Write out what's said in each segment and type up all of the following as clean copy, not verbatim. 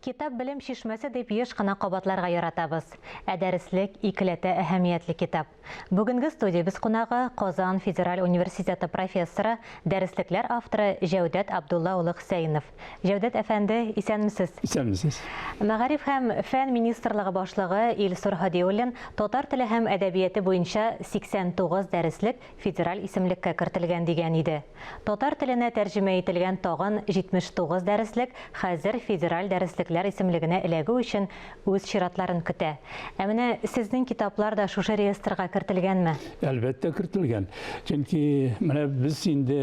Китап белем чишмәсе дип еш кына кабатларга яратабыз. Ә дәреслек икеләтә әһәмиятле китап. Бүгенге студиябез кунагы Казан федераль университеты профессоры, дәреслекләр авторы Җәүдәт Абдулла улы Хөсәенов. Җәүдәт әфәнде, исәнмесез. Исәнмесез. Мәгариф һәм фән министрлыгы башлыгы Илсур Һадиуллин татар теле һәм әдәбияте буенча 89 дәреслек федераль исемлеккә кертелгән дигән иде. Татар теленә тәрҗемә ителгән тагын 79 дәреслек хәзер федераль дәреслекләр исемлегенә эләгү өчен үз чиратларын көтә. Ә менә сезнең китаплар да шушы реестрга кертелгәнме? Әлбәттә, кертелгән. Чөнки менә без инде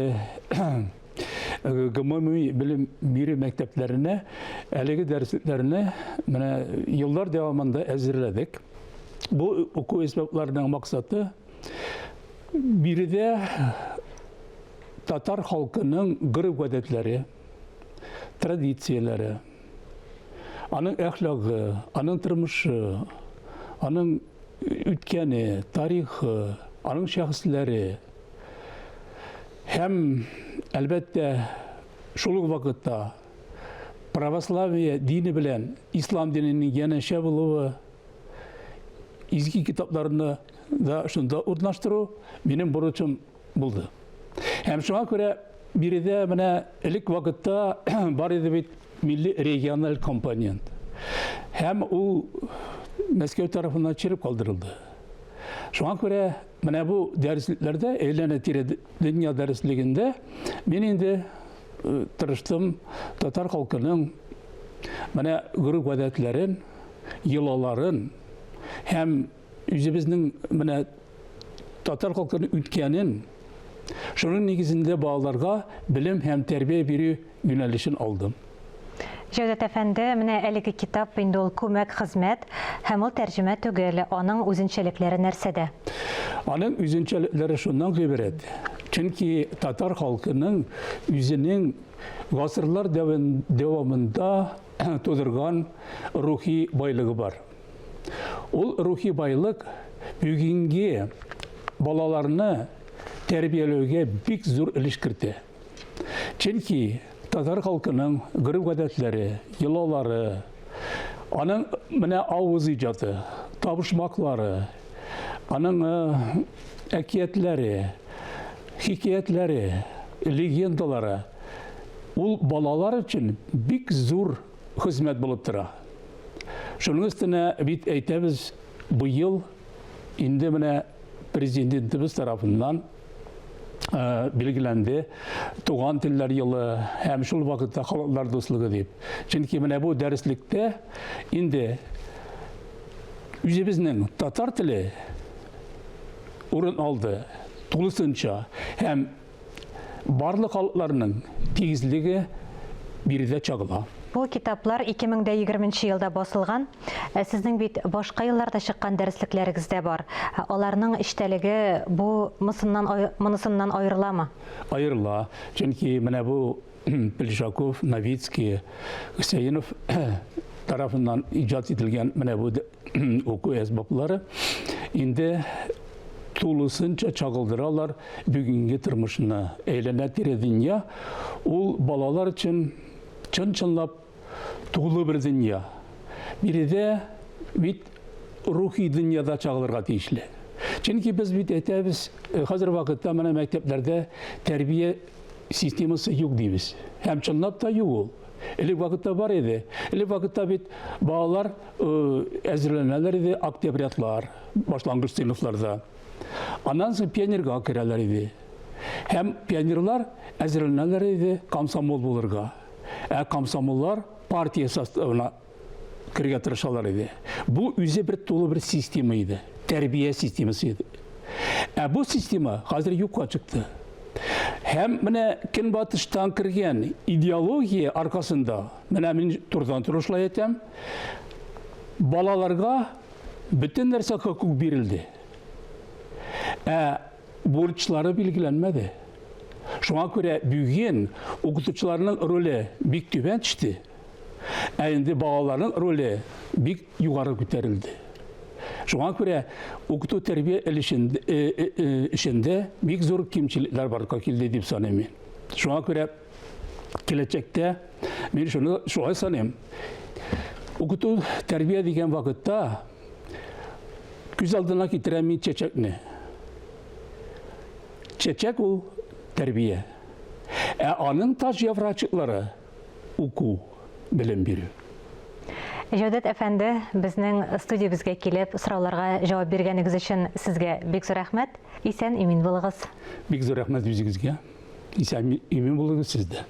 гомуми белем бирү мәктәпләренә әлеге дәреслекләрне менә еллар дәвамында әзерләдек. Бу уку әсбапларының максаты Биредә татар халкының гореф-гадәтләре, традицияләре, аның әхлагы, аның тормышы, аның үткәне, тарихы, аның шәхесләре һәм, әлбәттә, шул ук вакытта православие дине белән ислам диненең янәшә булуы, изге китапларны да шунда урнаштыру минем бурычым булды. Һәм шуңа күрә биредә менә элек вакытта бар иде бит милли региональ компонент. Һәм ул Мәскәү тарафыннан череп калдырылды. Шуңа күрә менә бу дәреслекләрдә, әйләнә-тирә дөнья дәреслегендә мин инде э, тырыштым татар халкының менә гореф-гадәтләрен, йолаларын һәм үзебезнең менә татар халкының үткәнен, шуның нигезендә балаларга белем һәм тәрбия бирү юнәлешен алдым. Җәүдәт әфәнде, менә әлеге китап инде ул күмәк хезмәт һәм ул тәрҗемә түгел. Аның үзенчәлекләре нәрсәдә? Аның үзенчәлекләре шуннан гыйбарәт, чөнки татар халкының үзенең гасырлар дәвамында тудырган рухи байлыгы бар. Ул рухи байлык бүгенге балаларны тәрбияләүгә бик зур өлеш кертә. Чөнки татар халкының гореф-гадәтләре, йолалары, аның менә авыз иҗаты, табышмаклары, аның э, әкиятләре, хикәятләре, легендалары ул балалар өчен бик зур хезмәт булып тора. Шуның өстенә бит әйтәбез, быел инде менә президентыбыз тарафыннан э, билгеләнде туган телләр елы һәм шул вакытта халыклар дуслыгы дип. Чөнки менә бу дәреслектә инде үзебезнең татар теле урын алды тулысынча һәм Барлык халыкларның тигезлеге биредә чагыла. Бу китаплар 2020 нче елда басылган. Ә сезнең бит башка елларда чыккан дәреслекләрегез дә бар. Аларның эчтәлеге бу мысыннан монысыннан аерыламы? Аерыла. Чөнки менә бу Плешаков, Новицкий, Хөсәенов тарафыннан иҗат ителгән менә бу уку әсбаплары инде тулысынча чагылдыралар бүгенге тормышны. Әйләнә-тирә дөнья ул балалар өчен чын-чынлап тулы бер дөнья. Биредә бит рухи дөньяда чагылырга тиешле. Чөнки без бит әйтәбез, э, хәзер вакытта менә мәктәпләрдә тәрбия системасы юк дибез. Һәм чынлап та юк ул. Элек вакытта бар иде. Элек вакытта бит балалар э, әзерләнәләр иде октябрятлар, башлангыч сыйныфларда. Аннан соң пионерга керәләр иде. Һәм пионерлар әзерләнәләр иде комсомол булырга. Ә комсомоллар партия составына керергә тырышалар иде. Бу үзе бер тулы бер система иде. Тәрбия системасы иде. Ә бу система хәзер юкка чыкты. Һәм менә көнбатыштан кергән идеология аркасында, менә мин турыдан-туры шулай әйтәм, балаларга бөтен нәрсә хокук бирелде. Ә бурычлары билгеләнмәде. Шуңа күрә бүген укытучыларның роле бик түбән төште. Ә инде балаларның роле бик югары күтәрелде. Шуңа күрә укыту тәрбия өлешендә э, э, э, эшендә бик зур кимчелекләр барлыкка килде дип саныйм мин. Шуңа күрә Киләчәктә мин шуны шулай саныйм. Укыту, тәрбия дигән вакытта күз алдына китерәм мин чәчәкне. Чәчәк ул тәрбия. Ә аның таш яфракчыклары уку, белем бирү. Җәүдәт әфәнде, безнең студиябезгә килеп, сорауларга җавап биргәнегез өчен сезгә бик зур рәхмәт. Исән-имин булыгыз. Бик зур рәхмәт үзегезгә. Исән-имин булыгыз сез дә.